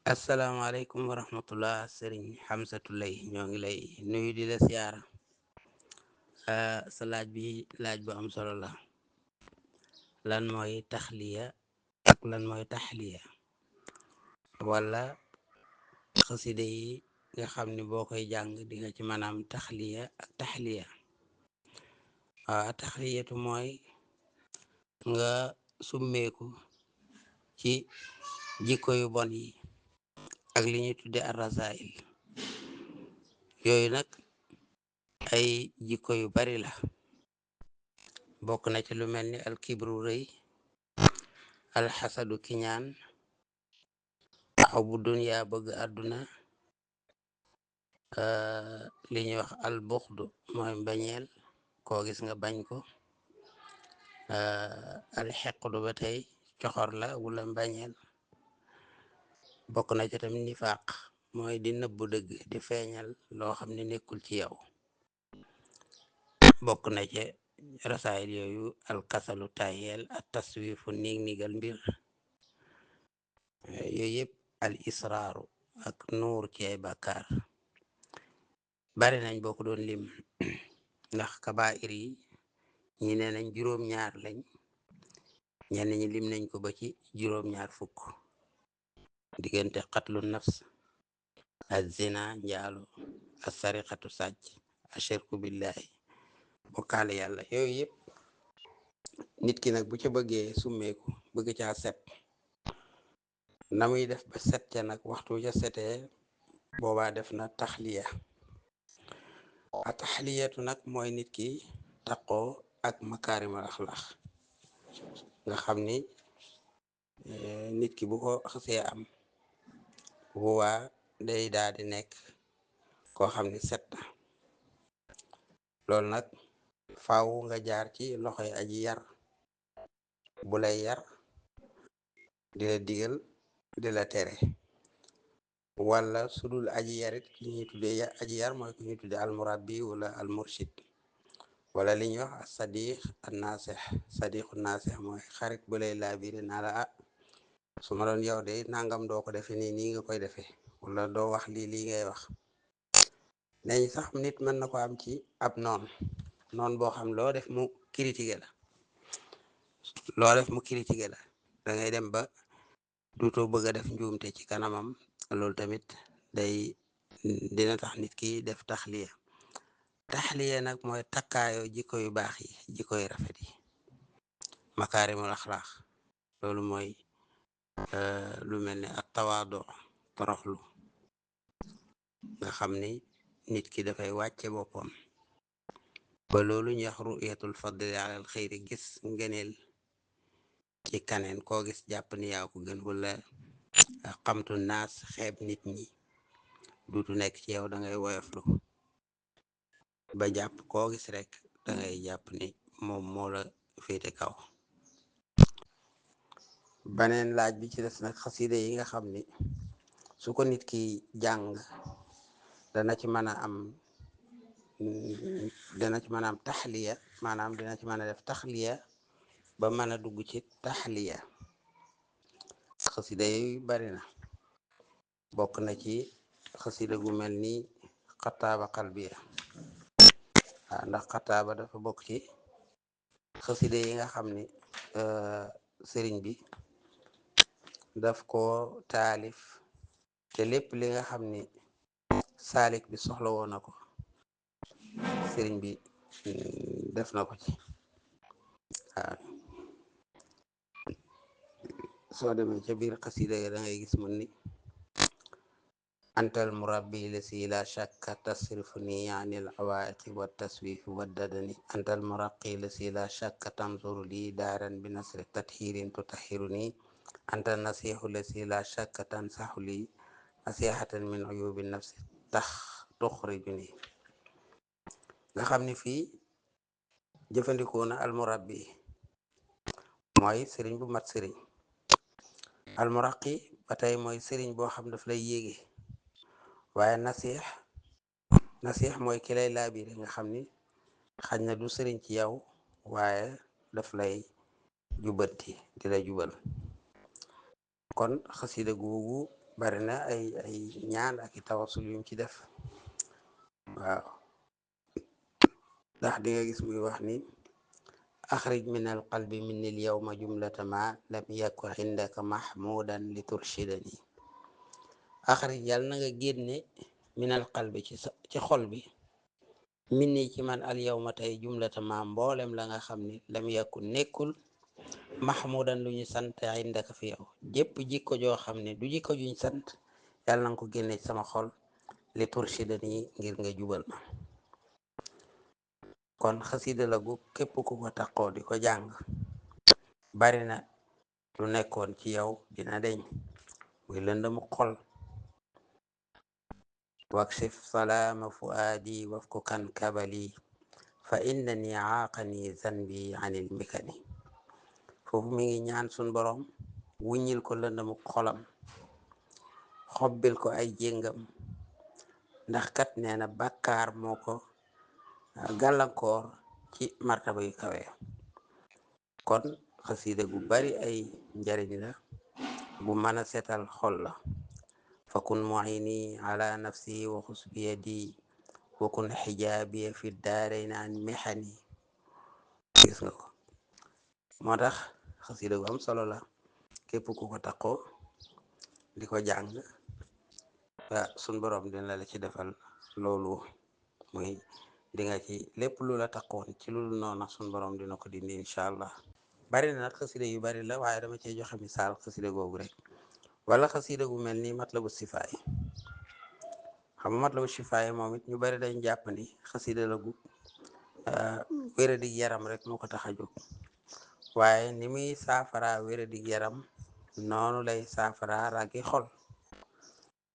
asalaamaaleykum wa rahmatullah sëriñ Xamsatu Lay ñoo ngi lay nuyu di la siyaara. Sa laaj bi laaj bu am solo la. Lan mooy taxliya ak lan mooy taxliya, wala xasida yi nga xam ni boo koy jàng di nga ci maanaam taxliya ak taxliya. Taxliyatu mooy nga summeeku ci jikko yu bon yi ak li ñuy tudde arrasail. Yooyu nag ay jikko yu bari la, bokk na ci lu mel ni alkibru rëy, alxasadu kiñaan, xobu dunya bëgg àdduna, li ñuy wax albuxdu mooy mbañeel, koo gis nga bañ ko, alxeqdu ba tey coxor la wala mbañeel. Bokk na ci tamit nifaaq mooy di nëbbu dëgg, di feeñal loo xam ne nekkul ci yow. bokk na ci rasaayil yooyu alkasalu tayeel ak taswifu niigal mbir, yooyu yëpp al israaru ak nuur ci ay bàkkaar bari nañ boo ko doon lim. ndax kabaa'ir yi ñi nee nañ juróom-ñaar lañ, ñenn ñi lim nañ ko ba ci juróom-ñaar fukk. diggante qatlu nafs, az zina njaalo, as sariqatu sàcc, ashirku billahi bokkaale yàlla. yooyu yëpp nit ki nag bu ca bëggee summeeku bëgg caa set, na muy def ba set ca nag waxtu ca setee boobaa def na taxliya. a taxliyatu nag mooy nit ki taqoo ak makaarimal axlaax, nga xam ni nit ki bu ko xasee am boobaa day daal di nekk koo xam ni set na. loolu nag faaw nga jaar ci loxoy aji yar bu lay yar, di la digal di la tere. wala sudul aji yarit ki ñuy tuddee aji yar mooy ki ñuy tuddee almurabbi wala almurshid, wala li ñuy wax sadiq an nasih. sadiqu nasih mooy xarit bu lay laabire naa la su ma doon yow de nangam doo ko defe nii nga koy defee, wala doo wax lii ngay wax. neñ sax nit mën na ko am ci ab noon boo xam loo def mu critiqué la, da ngay dem ba duutoo bëgg a def njuumte ci kanamam. loolu tamit dina tax nit ki def taxliya nag mooy takkaayoo jikko yu baax yi, jikko yu rafet yi, makaarimul axlaax. loolu mooy lu mel ni ak tawaado, toroxlu, nga xam ni nit ki dafay wàcce boppam ba loolu ñu wax ruyatul fadli alal xëyri, gis ngeneel ci kaneen, koo gis jàpp ni yaa ko gën, wala xamtu naas, xeeb nit ñi duutu nekk ci yow. da ngay woyoflu ba jàpp koo gis rek da ngay jàpp ni moom moo la féete kaw. baneen laaj bi ci des nag xasida yi nga xam ni su ko nit ki jàng dana ci mën a am taxliya, maanaam dina ci mën a def taxliya ba mën a dugg ci taxliya. xasida yi bari na, bokk na ci xasida gu mel ni xataaba qalbiya. ndax xataaba dafa bokk ci xasida yi nga xam ni sëriñ bi daf ko taalif, te lépp li nga xam ni saalik bi soxla woon na ko sëriñ bi def na ko ci. soo demee ca biir xasida ga da ngay gis mun ni antal murabbi lasi la shakka tasrifuni anil awaiqi wa taswifi wa dadani, antal muraqi lasi la shakka tanzuru li daaran bi nasri tathirin tutahiruni, antal nasihu lasi la shakka tansahu li nasihatan min uyubi nafsi tuxrijuni. nga xam ni fii jëfandikoo na almurabbi mooy sëriñ bu mat sëriñ. almuraqi ba tey mooy sëriñ boo xam daf lay yéege. waaye nasix mooy ki lay laabire, nga xam ni xaj na du sëriñ ci yow waaye daf lay jubbanti, di la jubal. kon xasida googu bari na ay ñaan ak i tawasul yum ci def. waaw ndax di nga gis muy wax ni axrij min al qalbi minni al yawma jumlata ma lam yakun indaka mahmudan li turshidani. axrij yàlla na nga génne min al qalbi ci xol bi minni ci man al yawma tey jumlata ma mboolem la nga xam ni lam yakun nekkul mahmudan lu ñu sant indaka fi yow, jépp jikko joo xam ne du jikko juñ sant yàlla na nga ko génne ci sama xol li turshidani ngir nga jubal ma. kon xasida la gu képp ku ko taxoo di ko jàng bari na lu nekkoon ci yow dina deñ, muy lëndëmu xol. waksif salaama fuaadi wafku kan kabali fa innani aaqani zanbi anil mikani. foofu mi ngi ñaan sun borom wuññil ko lëndëmu xolam, xobbil ko ay jéngam, ndax kat nee na bàkkaar moo ko gàllankoor ci martaba yu kawe. kon xasida gu bari ay njariñ la, bu mën a setal xol la. fakun muini ala nafsi wa xus bi yadi wa kun xijaabiya fi daarayni an mexani. gis nga ko, moo tax xasida gu am solo la, képp ku ko taqoo di ko jàng sun borom dina la ci defal loolu, muy di nga ci lépp lu la taqoon ci lu noona sun borom dina ko dindi incha allah. bari na nag xasida yu bari la, waaye dama cey joxe misaal xasida googu rek. wala xasida gu mel ni matlabu sifaay. xam nga matlabu sifaay moom it ñu bari dañ jàpp ni xasida la gu wéradi yaram rek moo ko tax a jóg, waaye ni muy saafara wéradi yaram noonu lay saafara ragi xol.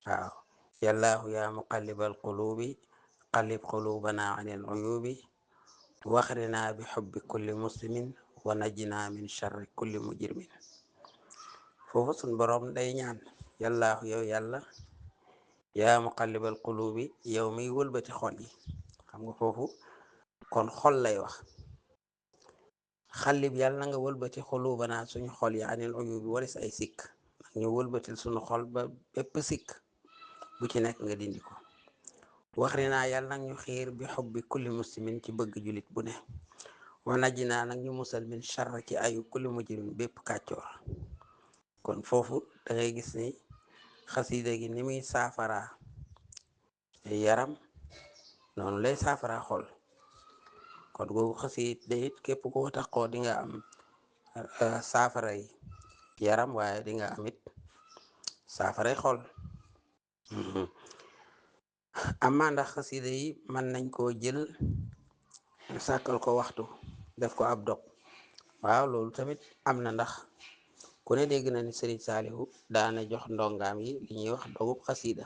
waaw yallaahu yaa muqallibal qulubi qallib qulubana anil uyubi waxrina bi xubbi kulli muslimin wa najjina min charri kulli mujrimin. foofu sun borom day ñaan yallaahu yow yàlla yaa muqallibal qulubi yow miy wëlbati xol yi. xam nga foofu kon xol lay wax, xallib yàlla na nga wëlbati xulubana suñu xol yi anil uyubi waris ay sikk. ñu wëlbatil suñu xol ba bépp sikk bu ci nekk nga dindi ko. waxrina yàlla nag ñu xiir bi xubbi kulli muslimin ci bëgg julit bu ne, wa najjinaa nag ñu musal min charr ci ayu kulli mujrimin bépp kàccoor. kon foofu da ngay gis ni xasida gi ni muy saafara yaram noonu lay saafara xol. kon googu xasida it képp ku ko taxoo di nga am saafaray yaram, waaye di nga amit saafaray xol. amma ndax xasida yi mën nañ koo jël sàkkal ko waxtu def ko ab dog. waaw loolu tamit am na, ndax ku ne dégg na ni Sëriñ Saalihu daana jox ndongaam yi li ñuy wax dogub xasida.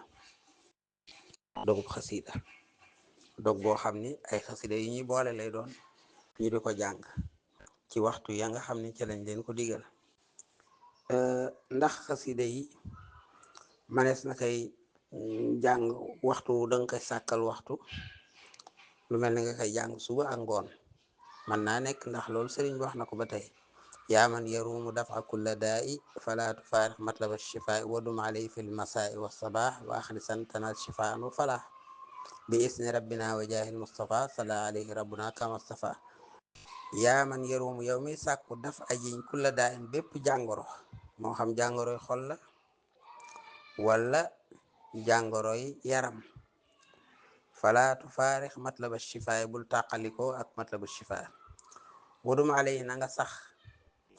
dog boo xam ni ay xasida yi ñuy boole lay doon, ñu di ko jàng ci waxtu ya nga xam ni ci lañ leen ko digal. ndax xasida yi manees na koy jàng waxtu danga koy sàkkal waxtu, lu mel ni nga koy jàng suba ak ngoon mën naa nekk, ndax loolu sëriñ bi wax na ko ba tey. yaa man yarumu dafa kulla daa'i fala tufaarix matlaba shifaa wadum alay fi lmasaa'i wa sabaax wa axlisan tanal shifaan wa falaax bi isni rabbina wa jaahil mustafa sala alayhi rabbuna kama stafa. yaa man yarumu yow mi sàkku daf ajiñ kulla daa'in bépp jàngoro, moo xam jàngoroy xol la wala jàngoroy yaram. fala tufaarix matlaba shifaa bul tàqalikoo ak matlabu shifaa. wadum alay na nga sax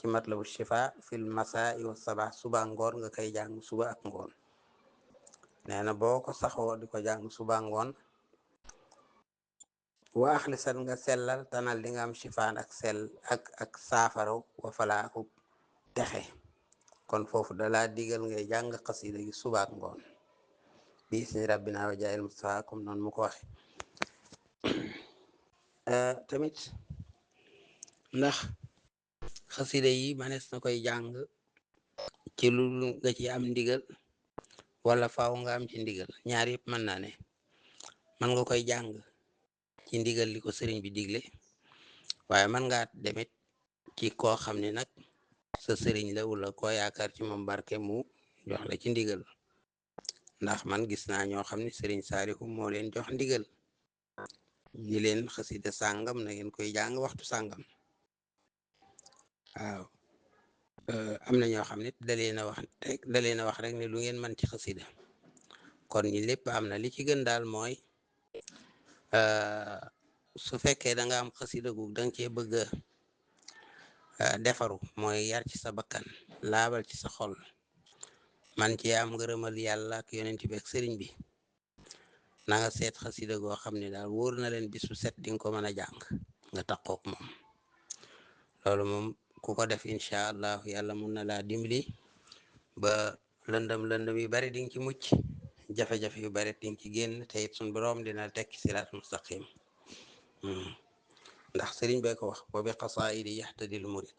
ci matlabu shifa fil masaa wa sabah suba ngoon nga koy jàng suba ak ngoon. nee na boo ko saxoo di ko jàng suba ngoon wa axlisan nga sellal tanal di nga am shifaan ak sell ak saafara wa falaaku texe. kon foofu dalaa digal ngay jàng xasida gi suba ak ngoon bi isni rabbina wa jaayil mustafa comme noonu mu ko waxe. tamit ndax xasida yi manees na koy jàng ci lu nga ci am ndigal wala faaw nga am ci ndigal. ñaar yëpp mën naa ne. man nga koy jàng ci ndigal li ko sëriñ bi digle, waaye man ngaa demit ci koo xam ne nag sa sëriñ la wala koo yaakaar ci moom barke mu jox la ci ndigal. ndax man gis naa ñoo xam ne sëriñ Saalihu moo leen jox ndigal yi leen xasida sàngam na ngeen koy jàng waxtu sàngam. waaw am na ñoo xam ne da leen a wax rek ne lu ngeen mën ci xasida. kon ñi lépp am na li ci gën daal mooy su fekkee da nga am xasida gu da nga cee bëgg a defaru, mooy yar ci sa bakkan, laabal ci sa xol, man ci am ngërëmal yàlla ak yonent bi ak sëriñ bi, na nga seet xasida goo xam ne daal wóor na leen bis bu set di nga ko mën a jàng, nga takkook moom. loolu moom ku ko def incha allah yàlla mun na laa dimbali ba lëndëm yu bari di nga ci mucc, jafe-jafe yu bari di nga ci génn, te it suñ boroom dina tekki siraat mustaqim. ndax sëriñ bee ko wax wa bi qasaidi yahtadil murid